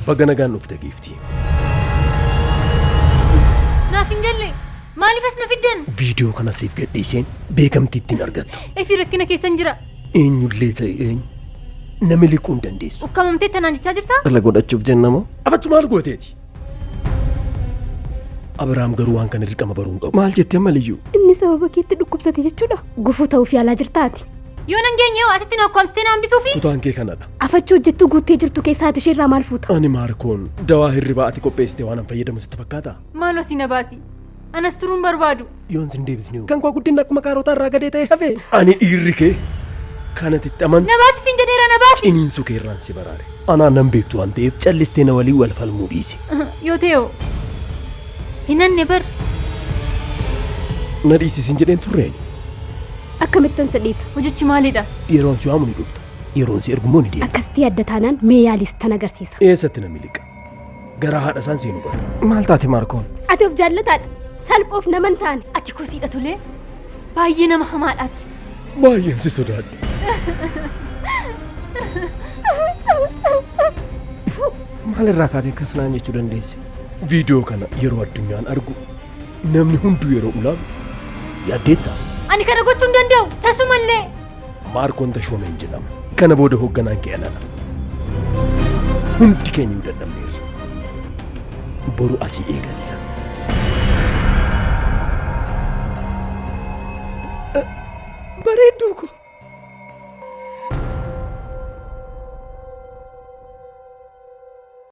Baga nagaan dhufte giiftii. Naaf hin galle. Maaliif as na fiddan? Viidiyoo kana siif gadhiiseen beekamtii ittiin argatta. Efii rakkina keessan jira. Eenyullee ta'e eenyu nama liquu hin dandeessu. Ukkaamamtee tanaan jechaa jirtaa? Dhala godhachuuf jennamoo? Afachu maal gooteeti? Abiraam garuu waan kana dirqama baruu hin qabu. Maal jettee ammaliyyu? Inni sababa keetti dhukkubsate jechuudha. Gufuu ta'uuf yaalaa jirtaati. Yoo nan geenye hoo asitti na ukkaamsitee na hambisuufi? Kutaan kee kanadha. Afachuu hojjettuu guuttee jirtu keessaa ati isheerraa maal fuuta? Ani Maarkoon dawaa hirribaa ati qopheessite waan an fayyadamu sitti fakkaataa? Maaloo si na baasi. Anas turuun barbaadu. Yoon sin deebisne hoo? Kan koo guddinni akkuma kaarotaa irraa gadee ta'e hafe. Ani dhiirri kee kan ati itti amantu Na baasi sin jedheera na baasi. ciniinsuu kee irraan si baraare. Anaan nan beektu waan ta'eef callistee na waliin wal falmuu dhiisi. Yoo ta'e hoo? Hin hanne bar. Na dhiisi sin jedheen turre. Akkamittan si dhiisa? Hojichi maalidha? Yeroon si waamu ni dhufta. Yeroon si ergu immoo ni deemta. Akkasitti yaadda taanaan mee yaalis tan agarsiisa. Eessatti na miliqa? Garaa haadha isaan seenu bara. Maal taate Maarkoon? Ati of jaallataadha. Salphoof nama hin taane. Ati kosiidha tolee. Baay'ee nama hamaadhaati. Baay'een si sodaadhe. Maal irraa kaatee akkas naan jechuu dandeesse? Viidiyoo kana yeroo addunyaan argu namni hunduu yeroo ulaalu yaaddeettaa? Ani kana gochuu hin danda'u. Tasumallee. Maarkoon Tashoomeen jedhama. Kana booda hoogganaan kee anadha. Hundi keenya iyyuu dadhabneerra. Boru asii eegalla.